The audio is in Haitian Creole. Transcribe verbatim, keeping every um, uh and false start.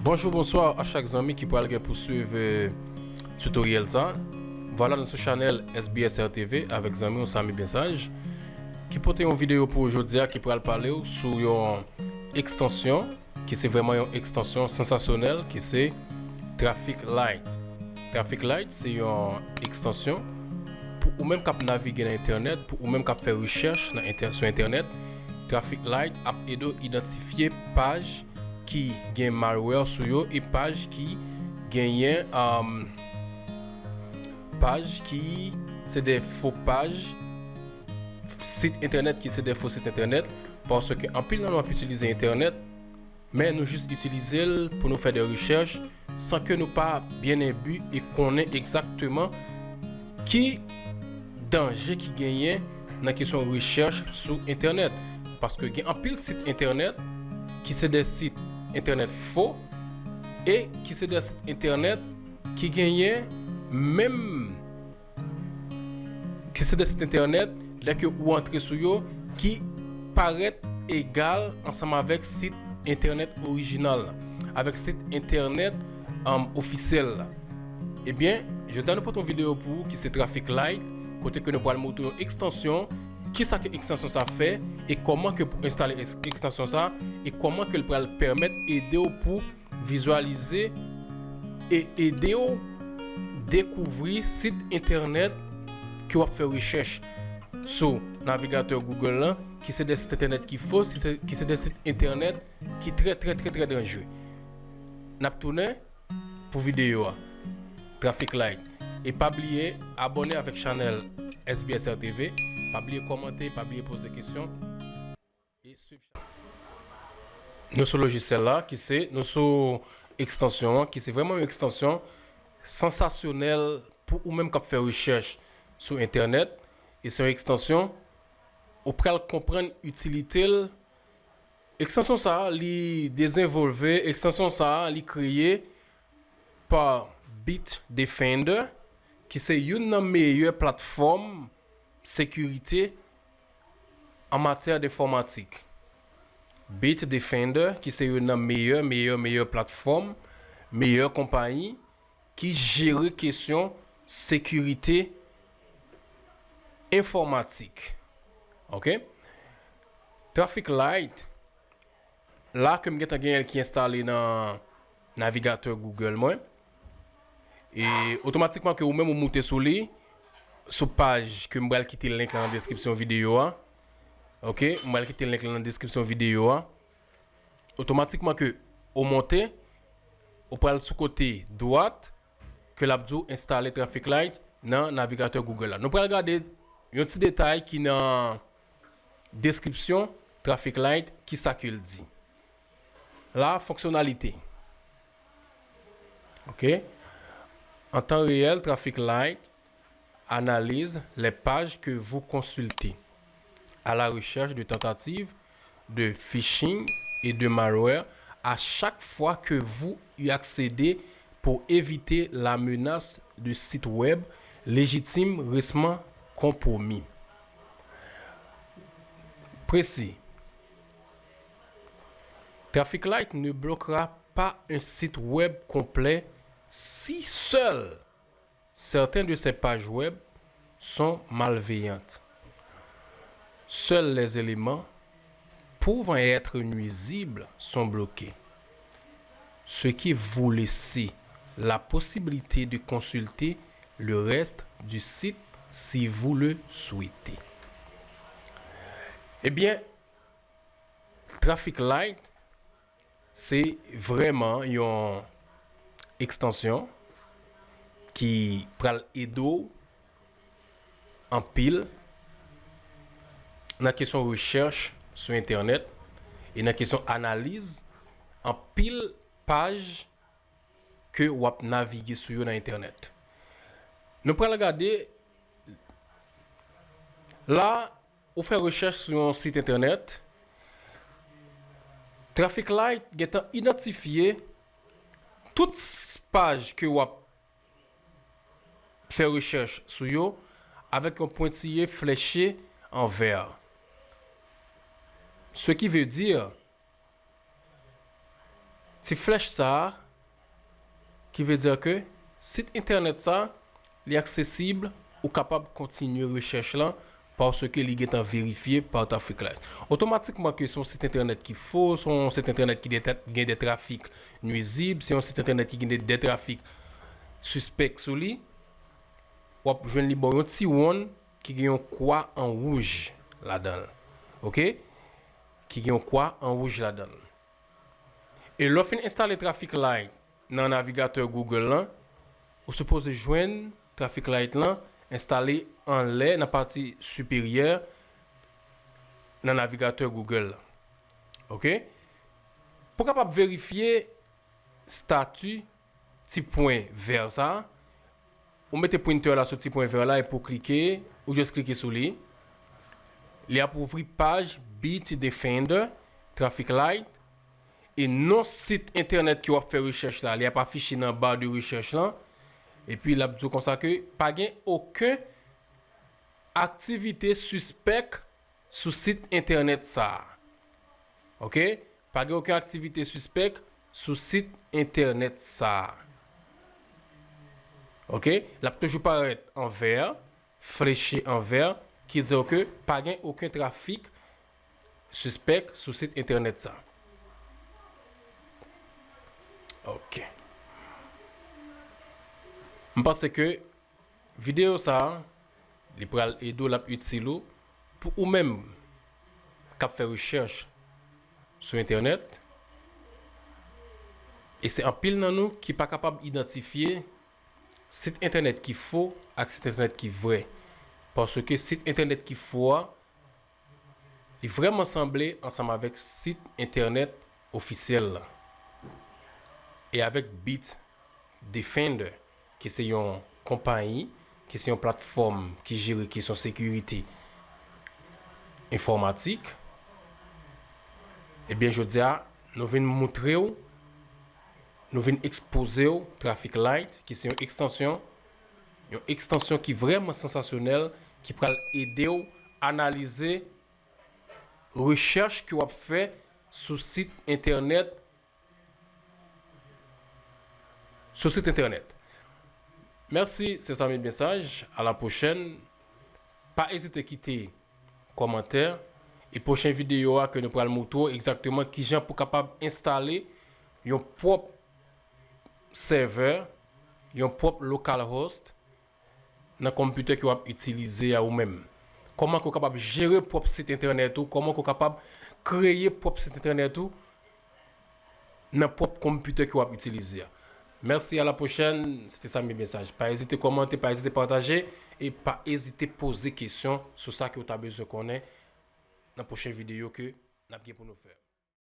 Bonjou, bonswa a chak zanmi ki pral gen pou swiv, eh, tutorial sa. Vwala, nou sou chanèl S B S R T V avèk zanmi w Samy Bensaj, ki pote yon videyo pou ou jodi a, ki pral pale w sou yon ekstansyon, ki se vrèman yon ekstansyon sansasyonèl, ki se Traffic Light. Traffic Light se yon ekstansyon pou ou menm k ap navige nan entènèt, pou ou menm k ap fè rechèch nan entè-, sou entènèt. Traffic Light ap ede w idantifye paj ki gen malware sou yo e paj ki genyen, um, paj ki se de fo paj, sit entènèt ki se de fo sit entènèt, paske anpil nan nou ap itilize entènèt, men nou jis itilize l pou nou fè de rechèch san ke nou pa byen enbi e konnen egzakteman ki danje ki genyen nan kesyon rechèch sou entènèt. Paske gen anpil sit entènèt ki se de sit entènèt fo e ki se de sit entènèt ki genyen menm ki se de sit entènèt, lè ke ou antre sou yo, ki parèt egal ansanm avèk sit entènèt orijinal la, avèk sit entènèt, um, ofisyèl la. Ebyen, jodi a nou pote yon videyo pou ou ki se Traffic Light, kote ke nou pral montre yon ekstansyon, kisa ke ekstansyon sa fè, e kòman ke pou enstale eks-, ekstansyon sa, e kòman ke l pral pèmèt ede w pou vizyalize e ede w dekouvri sit entènèt ke w ap fè rechèch sou navigatè Google lan, ki se de sit entènèt ki fo, ki se, ki se de sit entènèt ki trè, trè, trè, trè danjre. N ap tounen pou videyo a. Traffic Light. E pa bliye abòne avèk chanèl S B S R T V. Pa bliye kòmante, pa bliye poze kesyon. E swiv chanèl. Nou sou lojisyèl la, ki se, nou sou ekstansyon an, ki se vrèman yon ekstansyon sansasyonèl pou ou menm k ap fè rechèch sou entènèt. E se yon ekstansyon, ou pral konprann itilite l. Ekstansyon sa a, li dezenvolve, ekstansyon sa a, li kreye pa Bitdefender, ki se youn nan meyè platfòm sekirite an matyè de enfòmatik. Bitdefender, ki se youn nan meyè, meyè, meyè platfòm, meyè konpayi ki jere kesyon sekirite enfòmatik. Oke? Traffic Light, la ke m gentan genyen l ki enstale nan navigatè Google mwen. E otomatikman ke ou menm ou moute sou li, sou paj ke m pral kite link la nan deskripsyon videyo a. Oke, m pral kite link la nan deskripsyon videyo a. Otomatikman ke ou monte, ou pral sou kote dwat, ke l ap di w enstale Traffic Light nan navigatè Google la. Nou pral gade yon ti detay ki nan deskripsyon Traffic Light, kisa ke l di. La, fonksyonalite. Oke. En temps réel, Traffic Light analyse les pages que vous consultez à la recherche de tentatives de phishing et de malware à chaque fois que vous y accédez pour éviter la menace de sites web légitimes restant compromis. Précis. Traffic Light ne bloquera pas un site web complet si seul certaines de ces pages web sont malveillantes. Seuls les éléments pouvant être nuisibles sont bloqués, ce qui vous laisse la possibilité de consulter le reste du site si vous le souhaitez. Ebyen, Traffic Light se vrèman yon ekstansyon ki pral ede w anpil nan kesyon rechèch sou entènèt e nan kesyon analiz anpil paj ke w ap navige sou yo nan entènèt. Nou pral gade la, ou fè rechèch sou yon sit entènèt, Traffic Light gentan idantifye tout s-, paj ke w ap fè rechèch sou yo avèk yon pwentiye flèche an vè. Ce qui veut dire, Ti flèch sa a, ki vle di ke sit entènèt sa a, li aksesib, ou kapab kontinye rechèch lan, paske li gentan verifye pa Traffic Light. Otomatikman ke se yon sit entènèt ki fo, se yon sit entènèt ki de, gen de trafik nwizib, se yon sit entènèt ki gen de, de trafik sispèk sou li, w ap jwenn li ba w yon ti wonn ki gen yon kwa an wouj ladan l. Oke? Ki gen yon kwa an wouj ladan l. E lè w fin enstale Traffic Light nan navigatè Google lan, ou sipoze jwenn Traffic Light lan enstale anlè nan pati siperyè nan navigatè Google lan. Oke? Pou w kapab verifye stati ti pwen vè sa a, ou mete pwentè la sou ti pwen vè la epi w klike, ou just klike sou li. Li ap ouvri paj Bitdefender, Traffic Light, e non sit entènèt ke w ap fè rechèch la, li ap afiche nan ba de rechèch lan. Epi l ap di w konsa ke pa gen okenn aktivite sispèk sou sit entènèt sa a. Oke? Pa gen okenn aktivite sispèk sou sit entènèt sa a. Oke? L ap toujou parèt an vè, fleche an vè, ki di w ke pa gen okenn trafik sispèk sou sit entènèt sa. Oke. M panse ke videyo sa, li pral ede w, l ap itil ou, pou ou menm k ap fè rechèch sou entènèt. E se anpil nan nou ki pa kapab idantifye sit entènèt ki fo ak sit entènèt ki vrè. Paske sit entènèt ki fo a, li vrèman sanble ansanm avèk sit entènèt ofisyèl la. E avèk Bitdefender, ki se yon konpayi, ki se yon platfòm ki jere kesyon sekirite enfòmatik, ebyen, jodi a, nou vin moutre w, nou vin ekspoze w Traffic Light, ki se yon ekstansyon, yon ekstansyon ki vrèman sansasyonèl, ki pral ede w analize rechèch ke w ap fè sou sit entènèt, sou sit entènèt. Mèsi, se Samy Message. A la pwochèn. Pa ezite kite kòmantè. E pwochen videyo a ke nou pral moutre w egzakteman kijan pou kapab enstale yon pwòp sèvè, yon pwòp localhost nan konpitè ke w ap itilize a ou menm. Kòman ke w kapab jere pwòp sit entènèt ou, kòman ke w kapab kreye pwòp sit entènèt ou nan pwòp konpitè ke w ap itilize a. Mèsi, a la pwochèn. Se te Samy Message. Pa ezite kòmante, pa ezite pataje, e pa ezite poze kesyon sou sa ke w ta bezwen konnen nan pwochen videyo ke n ap gen pou nou fè.